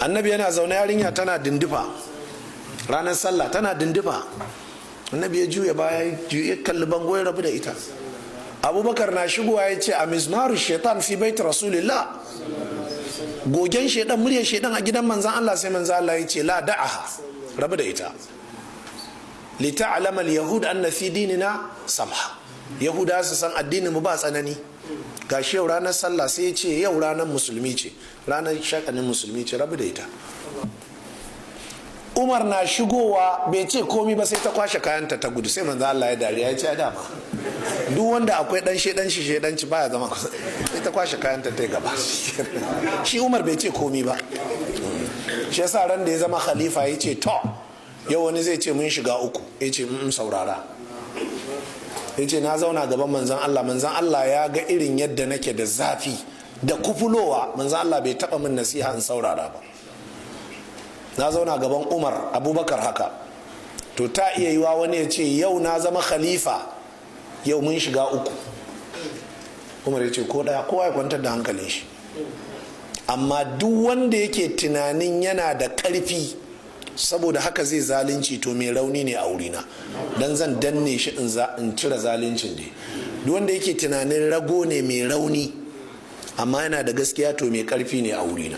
Annabi yana zaune, yarinya tana dindifa ranar sallah, tana dindifa. Annabi ya juya baya, ya kalli bango, ya rabu da ita. Abubakar na shigowa ya ce, "A mizmaru shaitan fi bait Rasulillah? Gogen shaidan, muryar shaidan a gidan Manzan Allah?" Sai Manzan Allah ya ce, "La, da'aha, rabu da ita. Lita'lama al-yahud anna fi dinina samha." Yahuda su san addinin mu ba tsanani. Gashi yau ranar sallah. Sai ya ce, "Yau ranar musulmi ce, ranar shakanin musulmi ce, rabu da ita." Umar na shigowa bai ce komi ba, sai ta kwashe kayanta ta gudu. Sai Manzo Allah ya dariya, ya ce, "Dama duk wanda akwai dan shedanci, shedanci baya zama." Sai ta kwashe kayanta ta gaba. Shi Umar bai ce komi ba. Shi yasa ran da ya zama khalifa ya ce, "To, yau wani zai ce mun shiga uku." Ya ce, "Mun saurara." Ya ce, "Na zauna gaban Manzan Allah. Manzan Allah ya ga irin yadda nake da zafi da kufulowa. Manzan Allah bai taba min nasiha in saurara ba. Na zauna gaban Umar, Abubakar haka. To, ta iya yiwa wani ya ce yau na zama khalifa, yau mun shiga uku." Umar ya ce, "Ko daya, kowa ya kwantar da hankalin shi. Amma duk wanda yake tunanin yana da karfi, saboda haka zai zalunci, to mai rauni ne a wurina, don zan danne shi in cire zaluncin dai. Duk wanda yake tunanin rago ne mai rauni amma yana da gaskiya, to mai karfi ne a wurina."